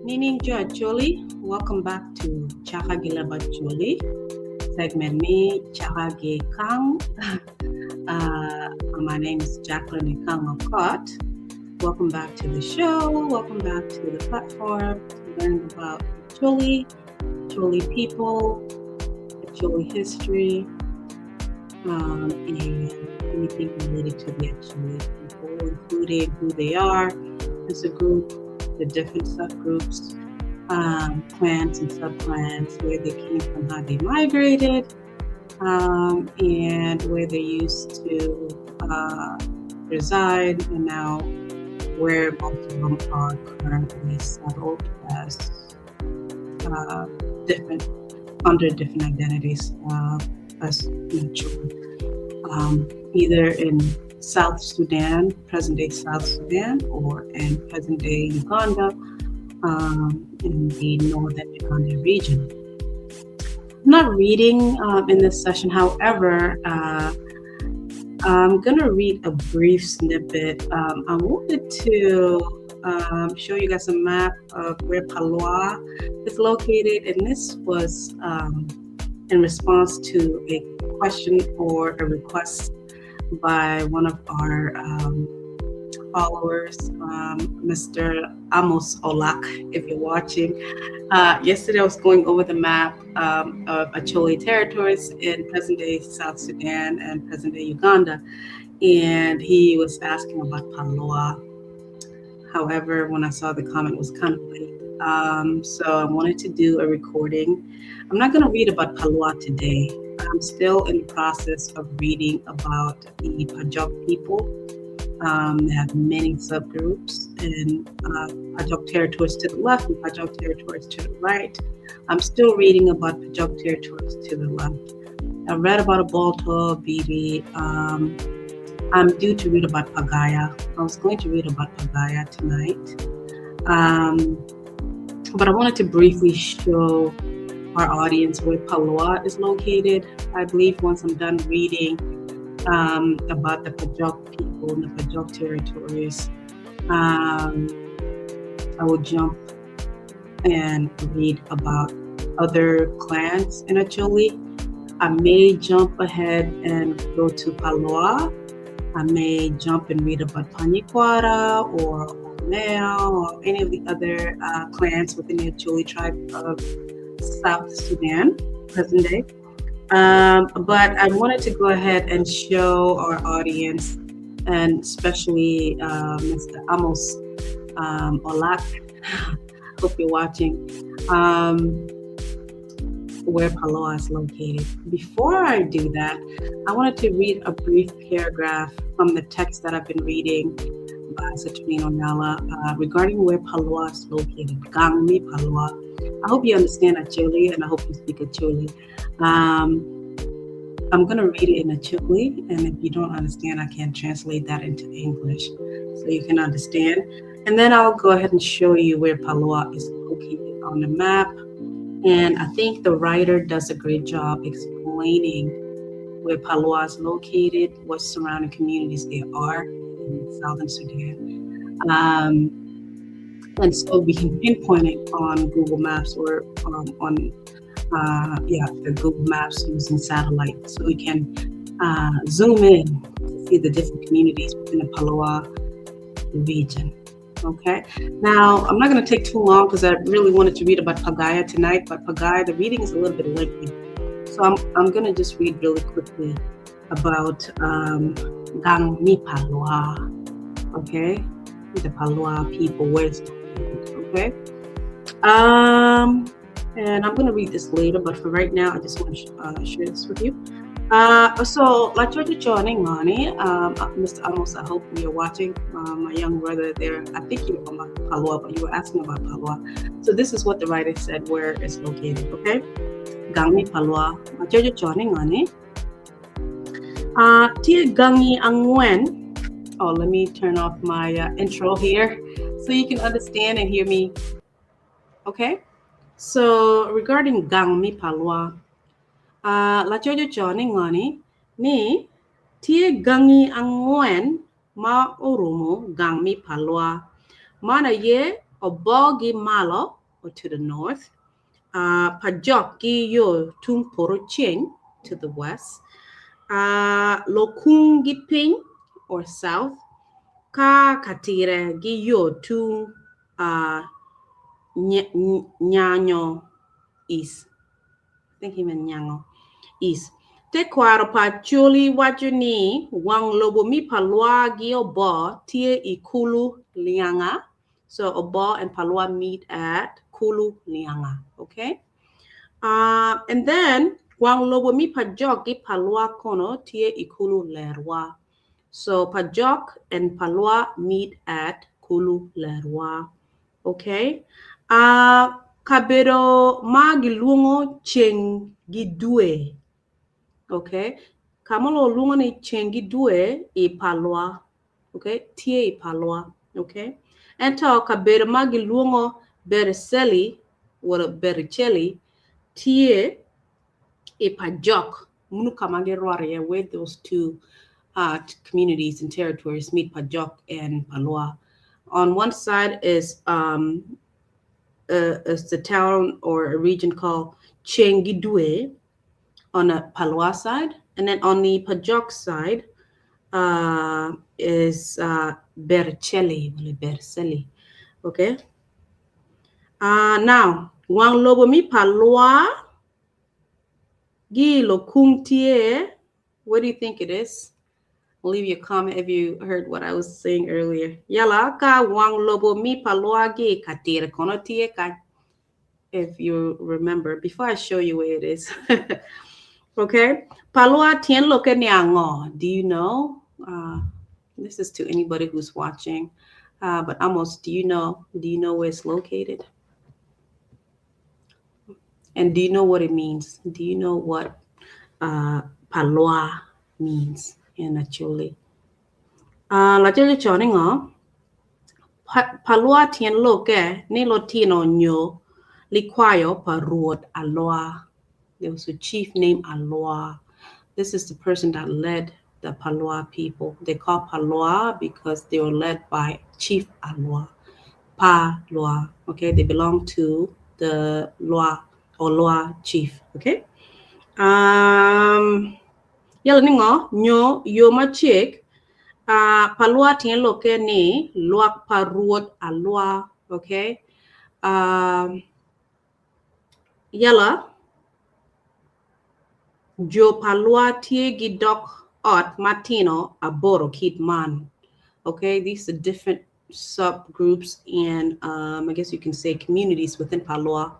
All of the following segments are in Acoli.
Nining Jo Acholi, welcome back to Chaka gi Leb Acholi segment me Chaka gi Kang. My name is Jacqueline Ikang Okot. Welcome back to the show. Welcome back to the platform to learn about Acholi, Acholi people, Acholi history, and anything related to the Acholi people, including who they are as a group, the different subgroups, clans and subclans, where they came from, how they migrated, and where they used to reside, and now where most of them are currently settled as different under different identities as mature, either in South Sudan, present day South Sudan, or in present day Uganda, in the northern Uganda region. I'm not reading in this session, however, I'm going to read a brief snippet. I wanted to show you guys a map of where Paloa is located, and this was in response to a question or a request by one of our followers, Mr. Amos Olak, if you're watching. Yesterday, I was going over the map of Acholi territories in present day South Sudan and present day Uganda, and he was asking about Paloa. However, when I saw the comment, it was kind of late. So I wanted to do a recording. I'm not going to read about Paloa today. I'm still in the process of reading about the Pajok people. They have many subgroups and Pajok territories to the left and Pajok territories to the right. I'm still reading about Pajok territories to the left. I read about Abolto, Biri. I'm due to read about Pagaya. I was going to read about Pagaya tonight. But I wanted to briefly show our audience where Paloa is located. I believe once I'm done reading about the Pajok people and the Pajok territories, I will jump and read about other clans in Acholi. I may jump ahead and go to Paloa. I may jump and read about Panyikwara or Omea or any of the other clans within the Acholi tribe of South Sudan, present day. But I wanted to go ahead and show our audience, and especially Mr. Amos Olak, hope you're watching, where Paloa is located. Before I do that, I wanted to read a brief paragraph from the text that I've been reading by Saturnino Nala regarding where Paloa is located, Gang me Paloa. I hope you understand Acholi and I hope you speak Acholi. I'm going to read it in Acholi, and if you don't understand, I can translate that into English so you can understand. And then I'll go ahead and show you where Paloa is located on the map. And I think the writer does a great job explaining where Paloa is located, what surrounding communities there are in southern Sudan. And so we can pinpoint it on Google Maps or on yeah, the Google Maps using satellite. So we can zoom in to see the different communities within the Paloa region. Okay, now I'm not going to take too long because I really wanted to read about Pagaya tonight, but Pagaya, the reading is a little bit lengthy. So I'm going to just read really quickly about Gang me Paloa, okay? The Paloa people, where it's located, okay? And I'm going to read this later, but for right now, I just want to share this with you. So, Laco oco ni ngani, Mr. Amos, I hope you're watching. My young brother there, I think you're from Paloa, but you were asking about Paloa. So this is what the writer said where it's located, okay? Gang me Paloa, Laco oco ni ngani. Tye gangi angwen. Oh, let me turn off my intro here so you can understand and hear me. Okay? So regarding Gang me Paloa, Laco oco ni ngani ni tye gangi angwen ma orumo gang me Paloa. Man aye Oboo gi malo or to the north, uh, Pajok gi yo tung poto ceng to the west, uh, Lokung gi piny or south, ka Katire gi yo tung uh, Nyanyo east. I think he meant Nyango east. Tekwaro pa Acholi waco ni wang lobo mi Palwa gi Oboo tye i Kulu Lianga. So Oboo and Palwa meet at Kulu Lianga. Okay? And then wang lobo mi Pajok gi Palwa kono tye i Kulu Lerwa. So Pajok and Palwa meet at Kulu Lerwa. Okay? Kabedo ma gilwongo ceng gi dwe. Okay? Ka ma lwongo ni ceng gi dwe i Palwa. Okay? Tye i Palwa. Okay? Ento kabedo ma gilwongo Bericeli, wala Bericeli, tye i Pajok. Munu ka ma girwatte iye where those two communities and territories meet, Pajok and Palwa. On one side is the town or a region called Chengidwe on the Palwa side, and then on the Pajok side is Berceli, wala Berceli. Okay. Now, wang lobo mi Palwa gi Lokung tye, what do you think it is? Leave your comment if you heard what I was saying earlier. Yala ka wang lobo mi Palwa gi Katire kono tye ka, if you remember, before I show you where it is. Okay. Palwa tyen lokke ni ango? Do you know? This is to anybody who's watching. But Amos, do you know? Do you know where it's located? And do you know what it means? Do you know what Palwa means in Acholi? Lacoli ocoyo ni ngo? Palwa tyen lokke ni lutino nyo likwayo pa Rwot Alwa. There was a chief named Alwa. This is the person that led the Palwa people. They call Palwa because they were led by Chief Alwa. Pa Lwa. Okay, they belong to the Lwa or Lwa chief. Okay. Yala ni ngo nyo yo macek Palwa tyen lokke ni lwak pa Rwot Alwa. Okay. Yala jo Palwa tye gi dog ot matino aboro kit man. Okay, these are different subgroups and I guess you can say communities within Palwa.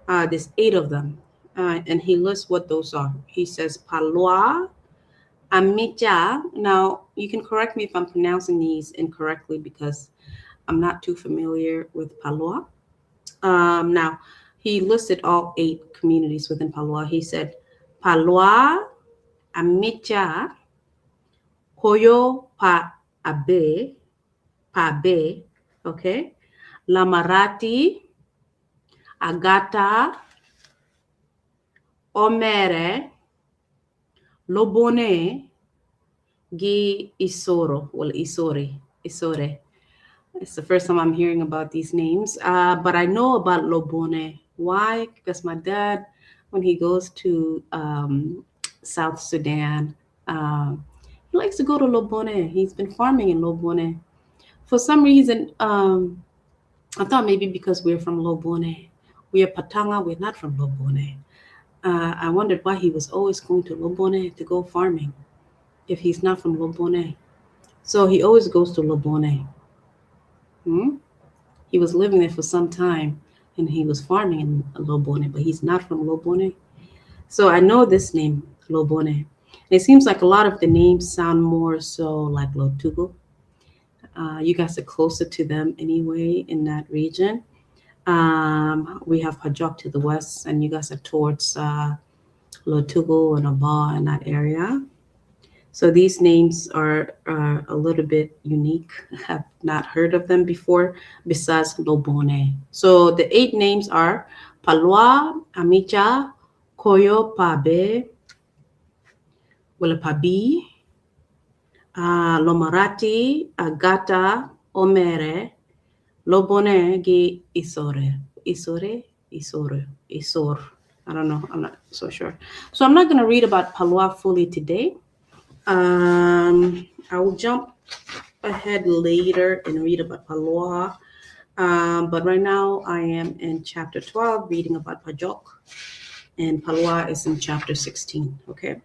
There's 8 of them. And he lists what those are. He says Palwa, Amicha. Now, you can correct me if I'm pronouncing these incorrectly because I'm not too familiar with Palwa. Now, he listed all 8 communities within Palwa. He said Palwa, Amicha, Koyo Pa Abe, Pa Be, okay, Lamarati, Agata, Omere, Lobone, gi Isoro, well, Isore, Isore. It's the first time I'm hearing about these names, but I know about Lobone. Why? Because my dad, when he goes to South Sudan, he likes to go to Lobone. He's been farming in Lobone. For some reason, I thought maybe because we're from Lobone. We are Patanga, we're not from Lobone. I wondered why he was always going to Lobone to go farming if he's not from Lobone. So he always goes to Lobone. He was living there for some time and he was farming in Lobone, but he's not from Lobone. So I know this name, Lobone. And it seems like a lot of the names sound more so like Lotugo. You guys are closer to them anyway in that region. We have Pajok to the west, and you guys are towards Lotugo and Aba in that area. So these names are a little bit unique. I have not heard of them before, besides Lobone. So the 8 names are Palwa, Amicha, Koyo Pabe, Walapabi, Lomarati, Agata, Omere, Lobone gi Isore. Isore? Isore. Isor. I don't know. I'm not so sure. So I'm not going to read about Paloa fully today. I will jump ahead later and read about Paloa. But right now I am in chapter 12 reading about Pajok, and Paloa is in chapter 16. Okay.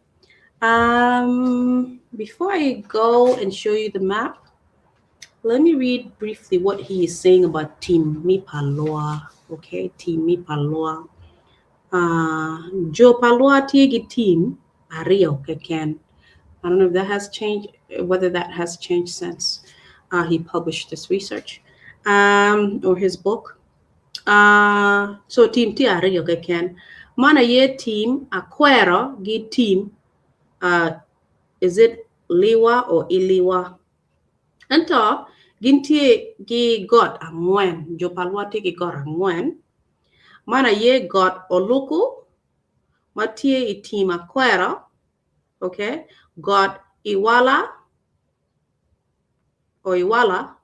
Before I go and show you the map, let me read briefly what he is saying about Tim Mi Paloa. Okay, Tim Mi Paloa. Jo Paloa tye ki tim aryo keken. I don't know if that has changed, whether that has changed since he published this research or his book. So tim tye aryo keken. Man aye tim Akwero gi tim, is it Liwa or Iliwa? Ento gin tye ki got angwen, jo Palwa tye ki got angwen. Man aye got Oluku ma tye i tim Akwero, okay, got Iwala or Iwala,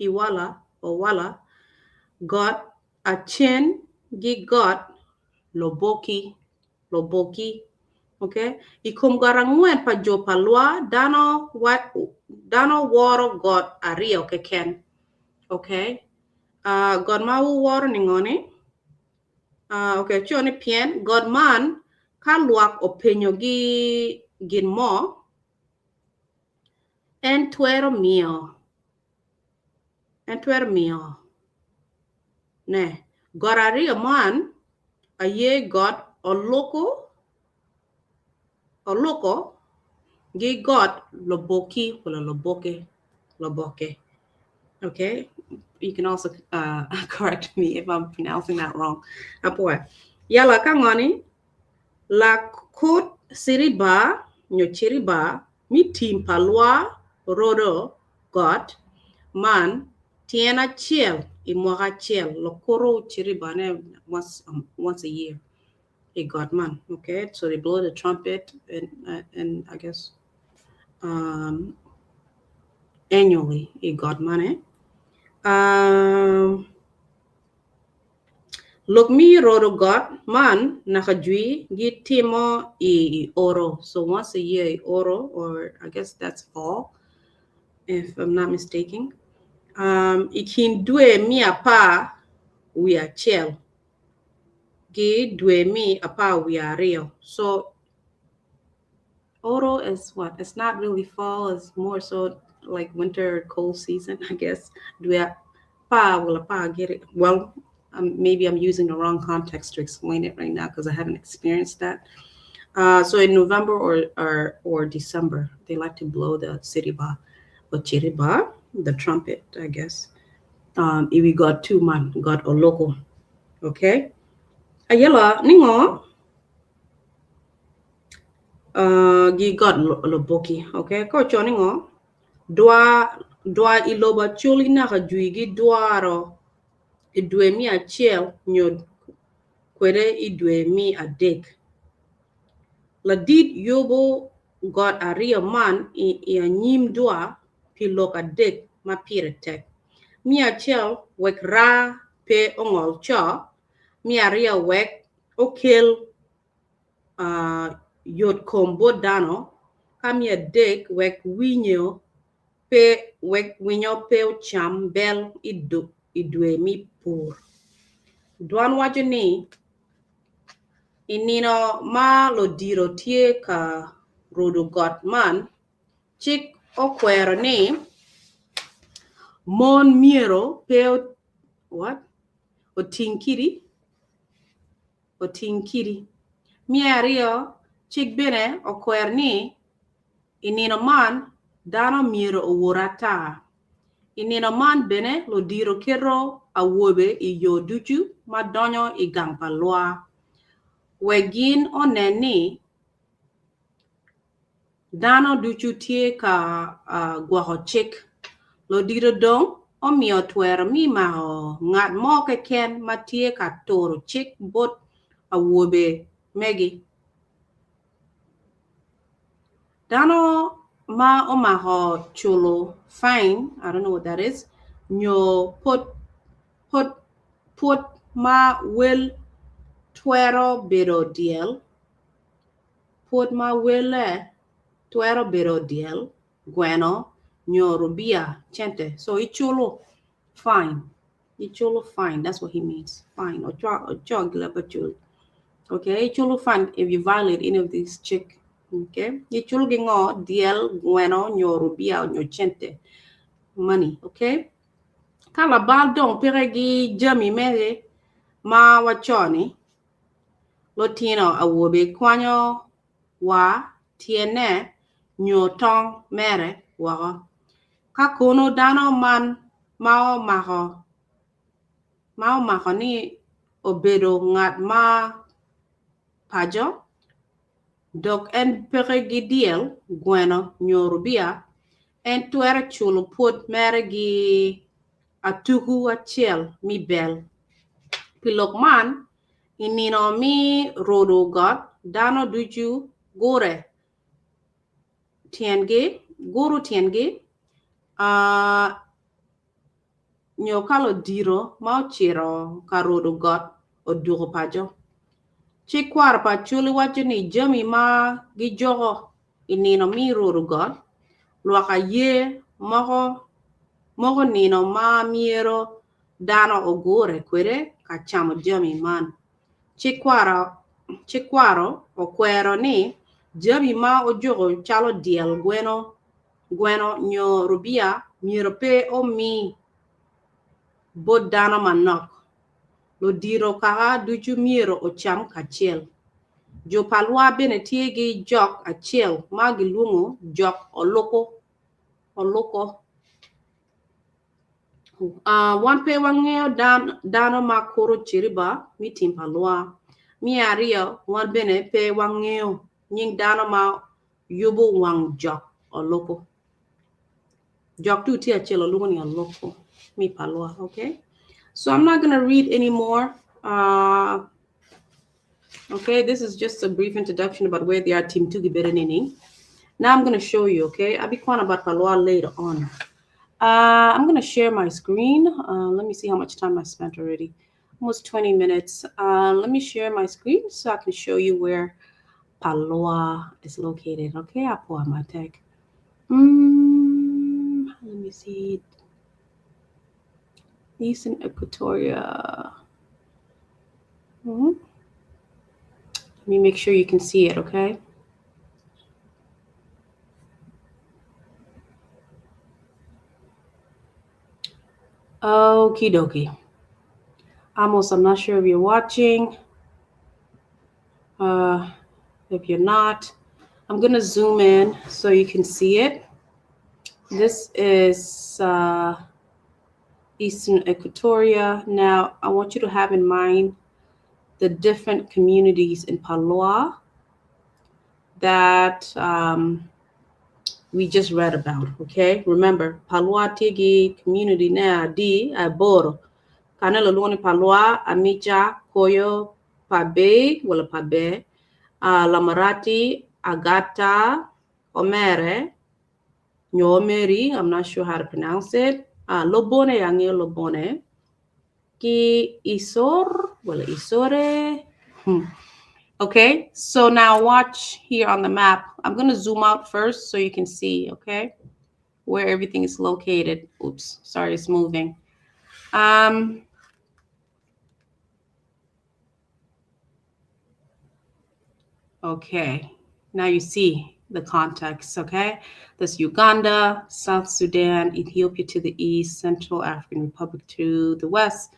Iwala or Wala, got Acen gi got Loboki, Loboki. Okay? I kom got angwen pa jo Palwa, dano wa, dano woro got aryo keken. Okay? Got ma wuworo ni ngo ni? Okay, co ni pien got man ka lwak openyogi gin mo, en twero miyo, en twero miyo ne. Got aryo man aye got Oluku, Oluko gi got Loboki wala Loboke, Loboke. Okay, you can also correct me if I'm pronouncing that wrong. Apoy. Yala ka ngoni la kut siriba nyo chiriba mi tim pa lwa rodo got man tyen acel i mwaka acel lokuru chiriba ne once a year i got man. Okay, so they blow the trumpet and I guess annually i got man eh. Lok mi rodo got man naka jwi gi timo i oro. So once a year i oro, or I guess that's fall, if I'm not mistaken. I kin dwe mi apar wi acel gi dwe mi apar wi aryo. So oro is what? It's not really fall, it's more so like winter cold season, I guess. Dwe apar wala apar get it. Well, maybe I'm using the wrong context to explain it right now because I haven't experienced that. So in November or December, they like to blow the siriba or chiriba, the trumpet, I guess. If we got two man, got oloko. Okay. Ayela ningo gi got loboki. Okay. Ko cho ningo dwa dwa iloba chuli naka jwi gi dwaro i dwe mi acel nyo kwede i dwe mi adek. Ladit yubo got aryo man i anyim dwa pi lok adek ma pire tek. Mi acel wek raa pe ongol co, mi aryo wek okel yot kom bot dano, ka mi adek wek winyo pe wek winyo pe ocam bel i dwe mi pur. Dwan waco ni i nino ma lodiro tye ka rodo got man, cik okwero ni mon myero pe what? Oting kidi oting kidi. Mi aryo cik bene okwero ni i nino man dano myero owor ata. I nino man bene lodiro keto awobe i yo ducu ma donyo i gang pa lwa. Wek gin onen ni dano ducu tye ka gwoko cik. Lodiro dong omiyo twero mi mako ngat mo keken ma tye ka turo cik bot awobe megi. Dano ma omako culo fine, I don't know what that is, nyo pot Pwod ma wel twero bedo dyel, pwod ma welle twero bedo dyel, gweno, nyo rubia, cente. So iculo fine. Iculo fine. That's what he means. Fine. Oco gilabacul. Okay, iculo fine if you violate any of these cik. Okay, iculo gi ngo dyel, gweno, nyo rubia, nyo cente. Money. Okay. Ka labal dong peke ki jami mege ma waco-ni, lutino awobe kwanyo wa tyene nyo tong mere woko. Ka kono dano man ma omako ni obedo ngat ma paco, dok en peke ki dyel, gweno, nyo rubia, En twero culo pwod mere gi atuku acel me bel. Pi lok man, i nino me rudo got, dano ducu gure tyengi, guru tyengi, nyo ka ludito ma ocito ka rudo got odwogo paco. Cik kwaro pa Acholi waco ni jami ma gijoko i nino me rudo got, lwak aye moko nino ma myero dano ogure kwede ka camo jami man. Cik kwaro okwero ni jami ma ojoko calo dyel, gweno nyo rubia myero pe omi bot dano manok. Ludito kaka ducu myero ocam kacel. Jo pa lwa bene tye ki jok acel ma gilwongo jok oluko. Wan pe wangeyo dano ma kuro ciriba me tim pa lwa. Me aryo, wan bene pe wangeyo nying dano ma yubo wang jok oluko. Jok tu tye acel olwongo ni oloko mi palwa, okay? So I'm not gonna read anymore. Okay, this is just a brief introduction about where they are team tugi bedo nini. Now I'm gonna show you, okay? I'll be kwan about palwa later on. I'm gonna share my screen. Let me see how much time I spent already. Almost 20 minutes. Let me share my screen so I can show you where Palwa is located. Okay, Apo Amatek. Let me see. Eastern Equatoria. Let me make sure you can see it, okay? Okie dokie. Amos, I'm not sure if you're watching. If you're not, I'm going to zoom in so you can see it. This is Eastern Equatoria. Now, I want you to have in mind the different communities in Paloa that we just read about, okay? Remember, Paloa Tigi community na di aboro. Kanelo luoni Paloa, Amica, Koyo, Pabe, wala Pabe, Lamarati, Agata, Omere, Nyomeri, I'm not sure how to pronounce it. Lobone, Angel Lobone. Ki Isor, wala Isore. Okay, so now watch here on the map. I'm going to zoom out first so you can see, okay, where everything is located. Oops, sorry, it's moving. Okay, now you see the context, okay? That's Uganda, South Sudan, Ethiopia to the east, Central African Republic to the west,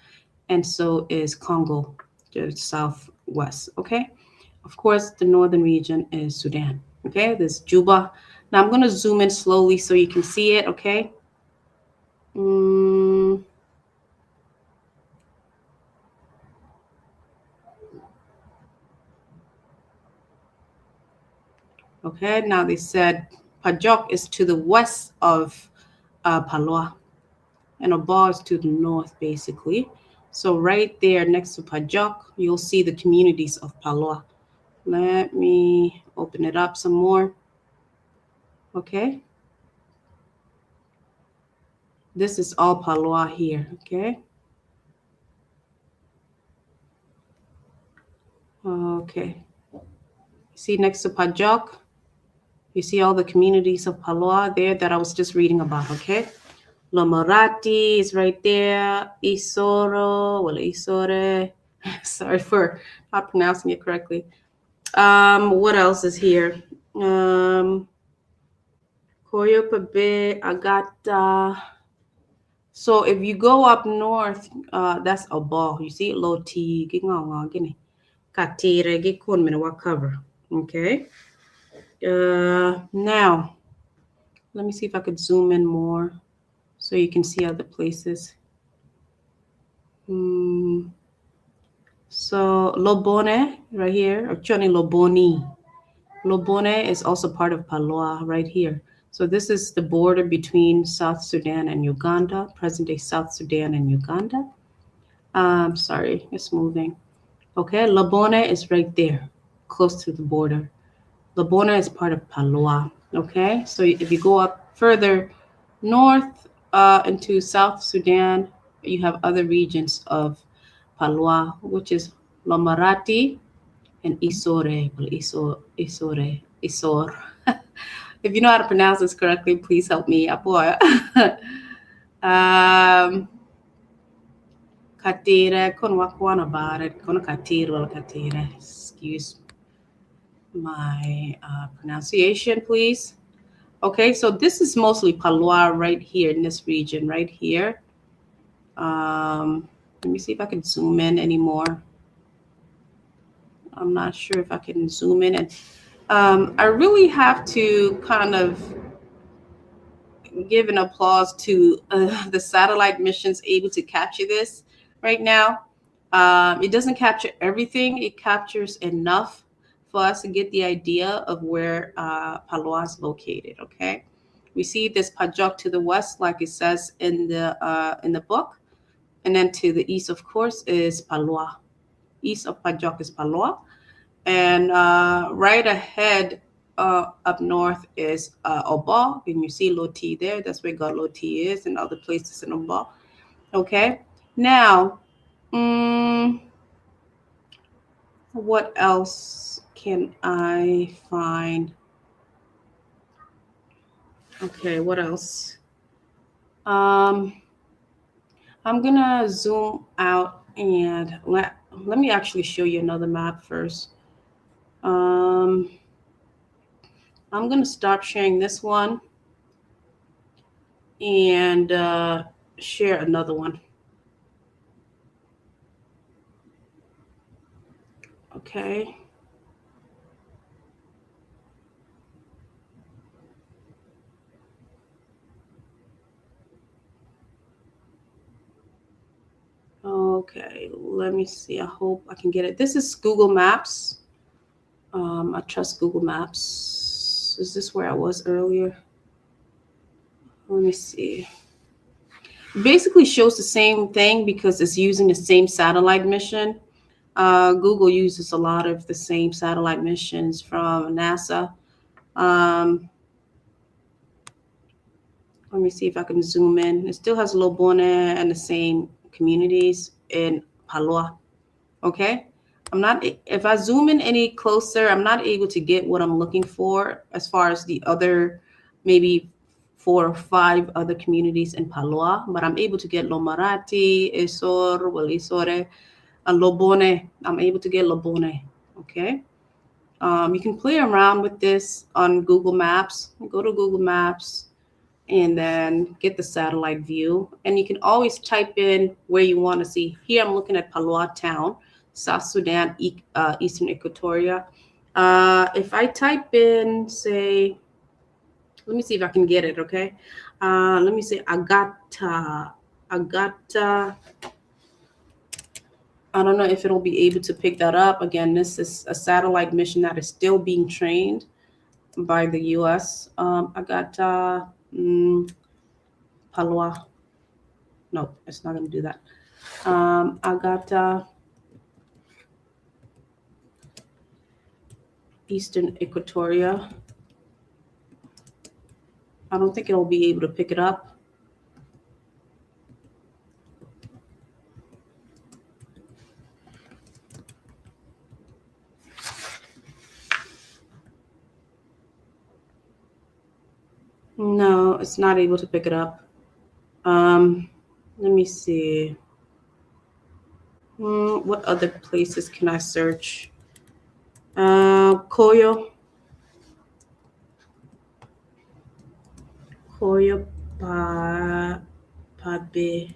and so is Congo to the southwest, okay? Of course, the northern region is Sudan, okay? There's Juba. Now I'm going to zoom in slowly so you can see it, okay? Okay, now they said Pajok is to the west of Paloa and Oba is to the north, basically. So right there next to Pajok, you'll see the communities of Paloa. Let me open it up some more. Okay. This is all Paloa here, okay? Okay. See next to Pajok, you see all the communities of Paloa there that I was just reading about, okay? Lomorati is right there. Isoro, well, Isore. Sorry for not pronouncing it correctly. What else is here? Koyopabe, Agata. So if you go up north, that's a ball. You see, low T, Katire, cover. Okay. Now, let me see if I could zoom in more so you can see other places. So Lobone right here, or Choni Loboni. Lobone is also part of Paloa right here. So this is the border between South Sudan and Uganda, present-day South Sudan and Uganda. Sorry, it's moving. Okay, Lobone is right there, close to the border. Lobone is part of Paloa. Okay, so if you go up further north into South Sudan, you have other regions of Paloa, which is Lomarati and Isore. Well, Isore, Isor. If you know how to pronounce this correctly, please help me. Katire, konwakwana baret, kono katire, wala katire. Excuse my pronunciation, please. Okay, so this is mostly Paloa right here in this region, right here. Let me see if I can zoom in anymore. I'm not sure if I can zoom in. And I really have to kind of give an applause to the satellite missions able to capture this right now. It doesn't capture everything. It captures enough for us to get the idea of where Paloa is located, okay? We see this Pajok to the west, like it says in the book. And then to the east, of course, is Paloa. East of Pajok is Paloa. And right ahead up north is Oba. And you see Loti there. That's where God Loti is and other places in Oba. Okay. Now, what else can I find? Okay, what else? I'm gonna zoom out and let me actually show you another map first. I'm gonna stop sharing this one and share another one. Okay. Okay, let me see. I hope I can get it. This is Google Maps. I trust Google Maps. Is this where I was earlier? Let me see. It basically shows the same thing because it's using the same satellite mission. Google uses a lot of the same satellite missions from NASA. Let me see if I can zoom in. It still has Lobone and the same communities in Paloa. Okay. I'm not, if I zoom in any closer, I'm not able to get what I'm looking for as far as the other maybe 4 or 5 other communities in Paloa, but I'm able to get Lomarati, Isor, well, Isore, Lobone. I'm able to get Lobone. Okay. You can play around with this on Google Maps. Go to Google Maps and then get the satellite view. And you can always type in where you want to see. Here I'm looking at Paloa town, South Sudan, Eastern Equatoria. If I type in, say, let me see if I can get it, okay? Let me say Agata. Agata. I don't know if it'll be able to pick that up. Again, this is a satellite mission that is still being trained by the U.S. Agata, Paloa. No, it's not going to do that. Agata, Eastern Equatoria. I don't think it'll be able to pick it up. No, it's not able to pick it up. Let me see. What other places can I search? Koyo. Koyo pa Pabe.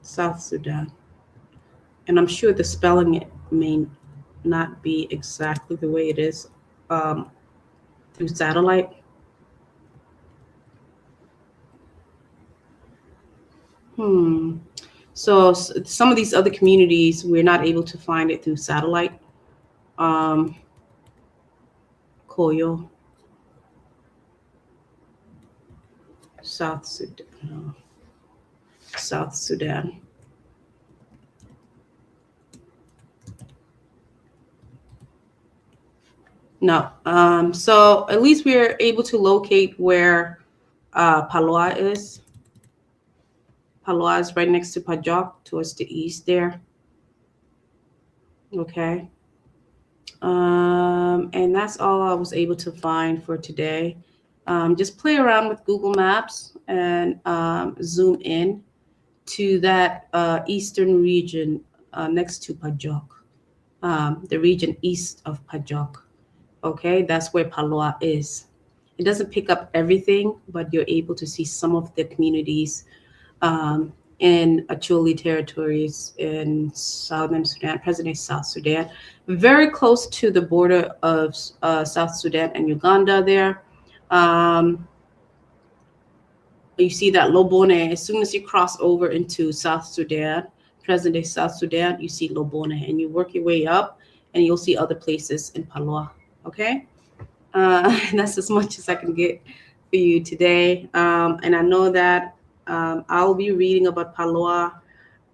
South Sudan. And I'm sure the spelling it may not be exactly the way it is through satellite. So some of these other communities, we're not able to find it through satellite. Koyo, South Sudan. No. South Sudan. No. So at least we are able to locate where Paloa is. Paloa is right next to Pajok, towards the east there. Okay. And that's all I was able to find for today. Just play around with Google Maps and zoom in to that eastern region next to Pajok, the region east of Pajok. Okay, that's where Paloa is. It doesn't pick up everything, but you're able to see some of the communities in Acholi territories in southern Sudan, present-day South Sudan, very close to the border of South Sudan and Uganda there. You see that Lobone, as soon as you cross over into South Sudan, present-day South Sudan, you see Lobone, and you work your way up and you'll see other places in Paloa, okay? That's as much as I can get for you today. And I know that I'll be reading about Paloa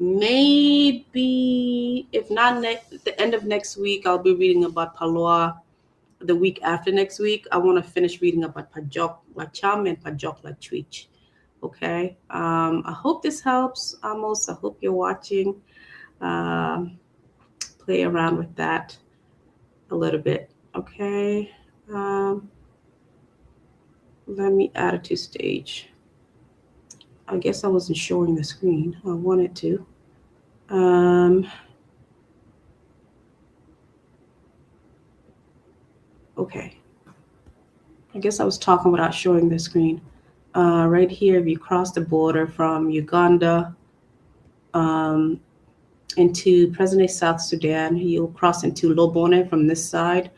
maybe, if not the end of next week, I'll be reading about Paloa the week after next week. I want to finish reading about Pajok Lacham and Pajok Lachwich. Okay. I hope this helps, Amos. I hope you're watching. Play around with that a little bit. Okay. Let me add it to stage. I guess I wasn't showing the screen. I wanted to. Okay. I guess I was talking without showing the screen. Right here, if you cross the border from Uganda into present-day South Sudan, you'll cross into Lobone from this side.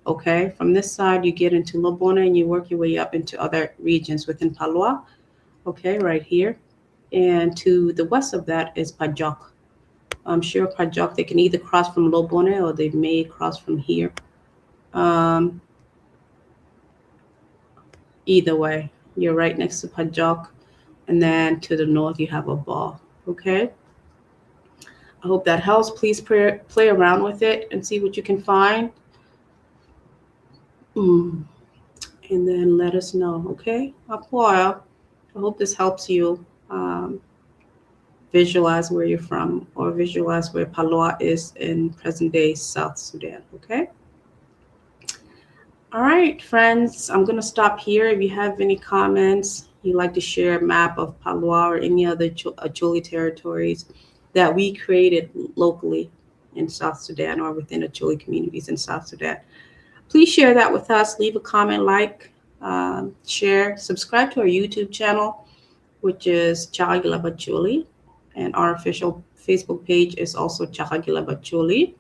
Okay, from this side, you get into Lobone and you work your way up into other regions within Paloa. Okay, right here. And to the west of that is Pajok. I'm sure Pajok, they can either cross from Lobone or they may cross from here. Either way, you're right next to Pajok. And then to the north, you have a ball. Okay. I hope that helps. Please play around with it and see what you can find. And then let us know, okay? Apoya, I hope this helps you visualize where you're from or visualize where Paloa is in present-day South Sudan, okay? All right, friends, I'm going to stop here. If you have any comments, you'd like to share a map of Paloa or any other Acholi territories that we created locally in South Sudan or within Acholi communities in South Sudan, please share that with us. Leave a comment, like, share, subscribe to our YouTube channel, which is Chagila Acholi, and our official Facebook page is also Chagila Acholi.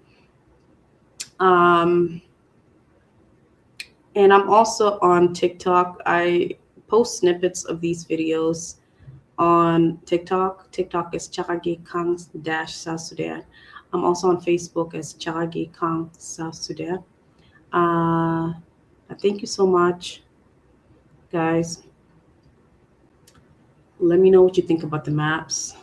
And I'm also on TikTok. I post snippets of these videos on TikTok. TikTok is Chagagi Kang dash South Sudan. I'm also on Facebook as Chagagi Kang South Sudan. Thank you so much, guys. Let me know what you think about the maps.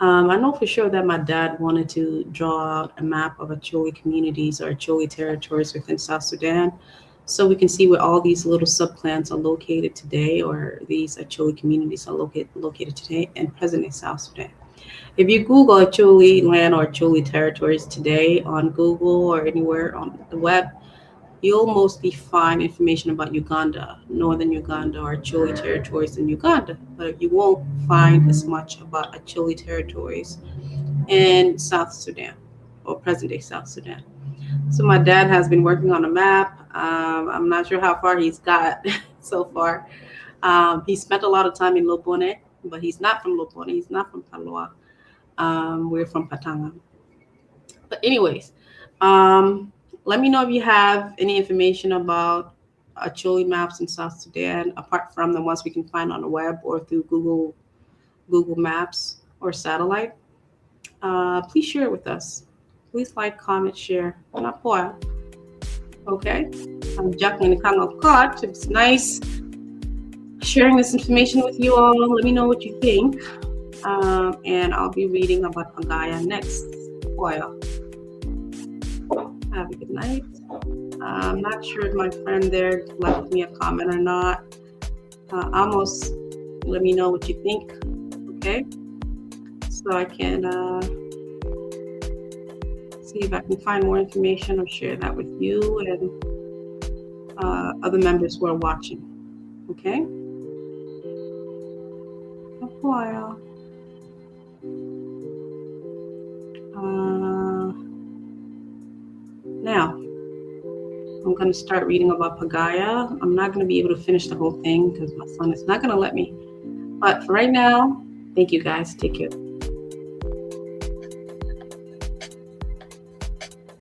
I know for sure that my dad wanted to draw out a map of Acholi communities or Acholi territories within South Sudan, so we can see where all these little subclans are located today, or these Acholi communities are located today in present-day South Sudan. If you Google Acholi land or Acholi territories today on Google or anywhere on the web, you'll mostly find information about Uganda, northern Uganda, or Acholi territories in Uganda, but you won't find as much about Acholi territories in South Sudan or present day South Sudan. So my dad has been working on a map. I'm not sure how far he's got so far. He spent a lot of time in Lobone, but he's not from Lobone. He's not from Paloa. We're from Patanga. But anyways, let me know if you have any information about Acholi maps in South Sudan, apart from the ones we can find on the web or through Google Maps or satellite. Please share it with us. Please like, comment, share. Not poor. Okay. I'm Jacqueline Kango. It's nice sharing this information with you all. Let me know what you think. And I'll be reading about Pagaya next. Oil. Have a good night. I'm not sure if my friend there left me a comment or not. Amos, let me know what you think. Okay. So I can see if I can find more information or share that with you and other members who are watching. Okay. A while. Now, I'm going to start reading about Pagaya. I'm not going to be able to finish the whole thing because my son is not going to let me. But for right now, thank you guys. Take care.